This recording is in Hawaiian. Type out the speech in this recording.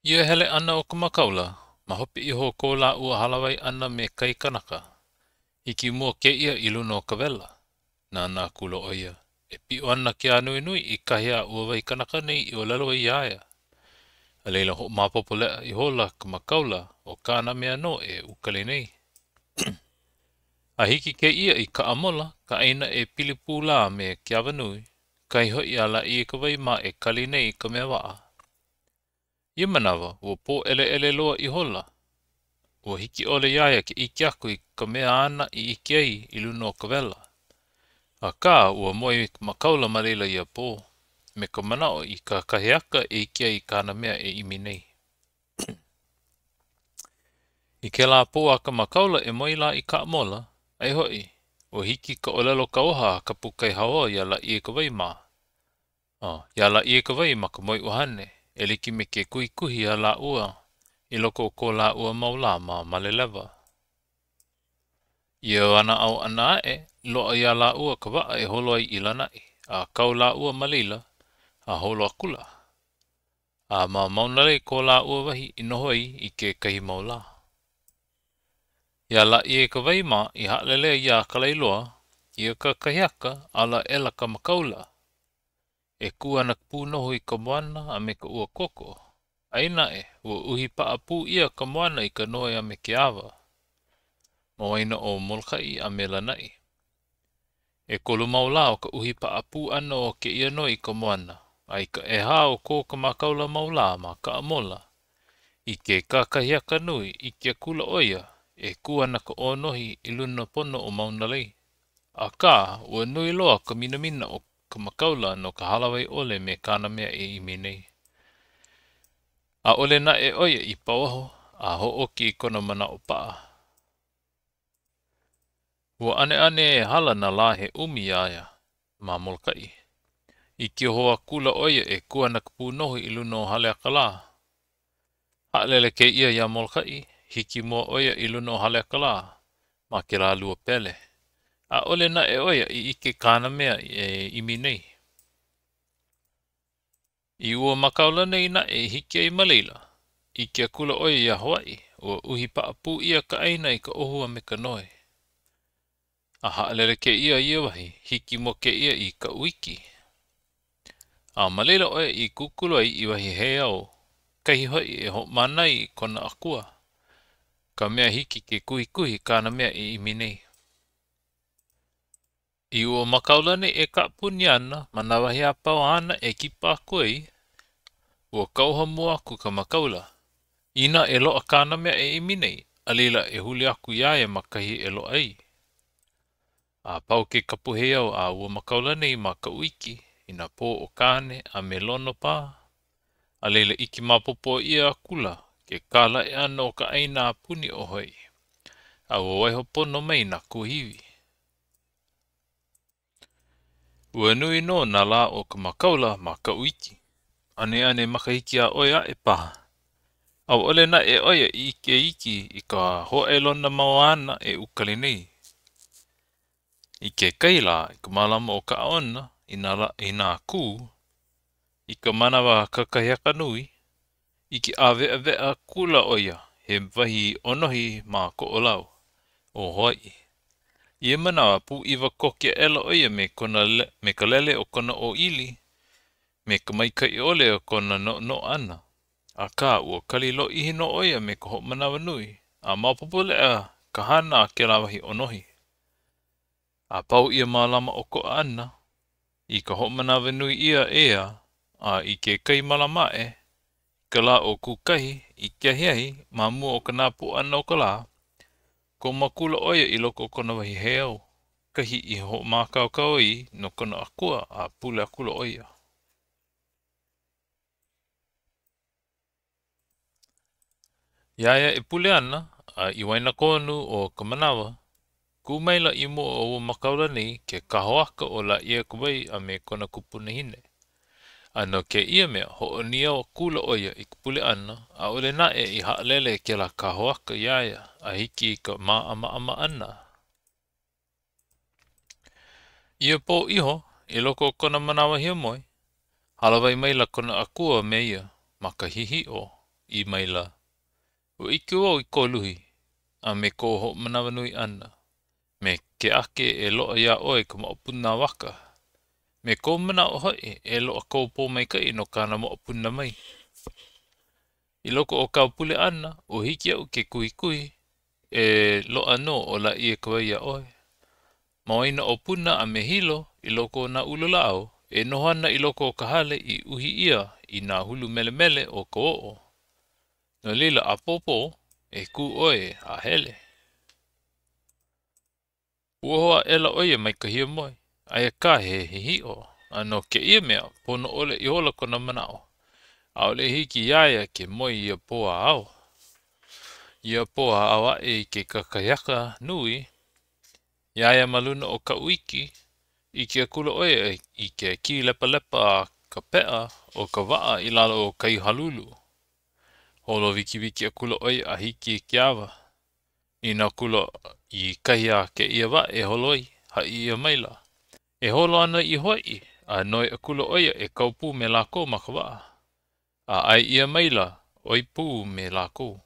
Ia hele ʻana o ka makāula, ma hope iho o ko lāua hālāwai ʻana me Kaikanaka, hiki mua kēia i luna o ka wela. Nānā akula ʻo ia, e piʻo ana ke ānuenue i kahi a ua wahi kanaka nei i ʻōlelo ai iā ia. A laila hoʻomaopopo leʻa ihola ka makāula ʻo kāna mea nō e ukali nei. A hiki kēia i Kaʻamola, ka ʻāina e pili pū lā me Keawanui, kahi hoʻi a Lāʻieikawai mā e kali nei i ka mea waʻa. Ia manawa, ua pōʻeleʻele loa ihola. Ua hiki ʻole iā ia ke ʻike aku i ka mea āna i ʻike ai i luna o ka wela. Akā, ua moe ka makāula ma laila ia pō, me ka manaʻo i kakahiaka e ʻike ai i kāna mea e ʻimi nei. I kēlā pō a ka makāula e moe lā i Kaʻamola, aia hoʻi, ua hiki ka ʻōlelo kauoha a Kapukaihaoa iā Lāʻieikawai mā. Iā Lāʻieikawai ma ka moeʻuhane, e like me ke kuhikuhi a lāua i loko o ko lāua mau lā ma Malelewa. Ia wanaʻao ʻana aʻe, loaʻa iā lāua ka waʻa e holo ai i Lānaʻi, a kau lāua ma laila, a holo akula. A ma Maunalei ko lāua wahi i noho ai i kekahi mau lā. Iā Lāʻieikawai mā i haʻalele ai iā Kalaeloa, ia kakahiaka, ala aʻela ka makāula, E kū ana ka pūnohu i ka moana a me ka uakoko, aia naʻe, ua uhi paʻapū ʻia ka moana i ka noe a me ke awa, ma waena o Molokaʻi a me Lānaʻi. ʻEkolu mau lā o ka uhi paʻapū ʻana o kēia noe i ka moana, a i ka ʻehā o ko ka makāula mau lā ma Kaʻamola, i ke kakahiaka nui, ʻike akula ʻo ia, e kū ana ka ʻōnohi i luna pono o Maunalei. Akā, ua nui loa ka minamina o ka makāula no ka hālāwai ʻole me kāna mea e ʻimi nei. ʻAʻole naʻe ʻo ia i pauaho a hoʻōki i kona manaʻo paʻa. Ua ʻaneʻane hala nā lā he ʻumi iā ia ma Molokaʻi. ʻIke hou akula ʻo ia e kū ana ka pūnohu i luna o Haleakalā. Haʻalele kēia iā Molokaʻi, hiki mua ʻo ia i luna o Haleakalā ma kēlā lua pele. ʻAʻole naʻe ʻo ia i ʻike kāna mea e ʻimi nei. I ua makāula nei naʻe i hiki ai ma laila, ʻike akula ʻo ia iā Hawaiʻi, ua uhi paʻapū ʻia ka ʻāina i ka ʻohu a me ka noe. A haʻalele kēia i ia wahi, hiki mua kēia i Kaʻuiki. A ma laila ʻo ia i kūkulu ai i wahi heiau, kahi hoʻi e hoʻomana ai i kona akua, ka mea hiki ke kuhikuhi kāna mea e ʻimi nei. I ua makāula nei e kaʻapuni ana ma nā wahi a pau āna e kipa aku ai, ua kauoha mua aku ka makāula, inā e loaʻa kāna mea e ʻimi nei, a laila e huli aku iā ia ma kahi e loaʻa ai. A pau ke kapu heiau a ua makāula nei ma Kaʻuiki i nā pō ʻo Kāne a me Lono paha, a laila ʻike maopopo ʻia akula ke kālaʻe ʻana o ka ʻāina a puni ʻo Hawaiʻi, a ua waiho pono mai nā kuahiwi. Ua nui nō nā lā o ka makāula ma Kaʻuiki, ʻaneʻane makahiki a ʻoi aʻe paha. ʻAʻole naʻe ʻo ia i ʻike iki i ka hōʻailona mau āna e ukali nei. I kekahi lā, i ka malama ʻo Kaʻaona, i nā lā, i nā Kū, i ka manawa kakahiaka nui, ʻike ʻāweʻaweʻa akula ʻo ia he wahi ʻōnohi ma Koʻolau, o Hawaiʻi. I ia manawa, pūʻiwa koke aʻela ʻo ia me kona me ka lele o kona ʻōʻili, me ka maikaʻi ʻole o kona noʻonoʻo ʻana. Akā, ua kali lōʻihi nō ʻo ia me ka hoʻomanawanui, a maopopo leʻa ka hana a kēlā wahi ʻōnohi. A pau ia mālama ʻokoʻa ʻana, i ka hoʻomanawanui ʻia ʻia, a i kekahi malama aʻe, i ka lā ʻo Kūkahi, i ke ahiahi, ma mua o ka napoʻo ʻana o ka lā, komo akula ʻo ia i loko o kona wahi heiau, kahi i hoʻomākaukau ai no kona akua, a pule akula ʻo ia. Iā ia e pule ana, a i waenakonu o ka manawa, kū maila i mua o ua makāula nei ke kahoaka o Lāʻieikawai a me kona kupunahine. A no kēia mea, hoʻonīau akula ʻo ia i ka pule ʻana, ʻaʻole naʻe i haʻalele kēlā kahoaka iā ia a hiki i ka māʻamaʻama ʻana. Ia pō iho, i loko o kona manawa hiamoe, hālāwai maila kona akua me ia ma ka hihiʻo. ʻī maila, Ua ʻike wau i kou luhi, a me kou hoʻomanawanui ʻana, me ke ake e loaʻa iā ʻoe ka moʻopuna a Waka, me kou manaʻo hoʻi e loaʻa kou pōmaikaʻi no kāna moʻopuna mai. I loko o kāu pule ʻana, ua hiki iaʻu ke kuhikuhi, e loaʻa nō ʻo Lāʻieikawai iā ʻoe. Ma waena o Puna a me Hilo, i loko o nā ululāʻau, e noho ana i loko o ka hale i uhi ʻia i nā hulu melemele o ka o'o. No laila, ʻapōpō, e kū ʻoe a hele. Puoho aʻela ʻo ia mai ka hiamoe, aia kā he hihiʻo, a no kēia mea, pono ʻole ihola kona manaʻo. ʻAʻole i hiki iā ia ke moe i ia pō a ao. I ia pō a ao aʻe i ke kakahiaka nui, iā ia ma luna o Kaʻuiki, ʻike akula ʻo ia i ke kīlepalepa a ka peʻa o ka waʻa i lalo o Kaihalulu. Holo wikiwiki akula ʻo ia a hiki i ke awa. Nīnau akula i kahi a kēia waʻa e holo ai, haʻi ʻia maila, e holo ana i Hawaiʻi, a noi akula ʻo ia e kau pū me lākou ma ka waʻa. A ʻae ʻia maila ʻoi pū me lākou.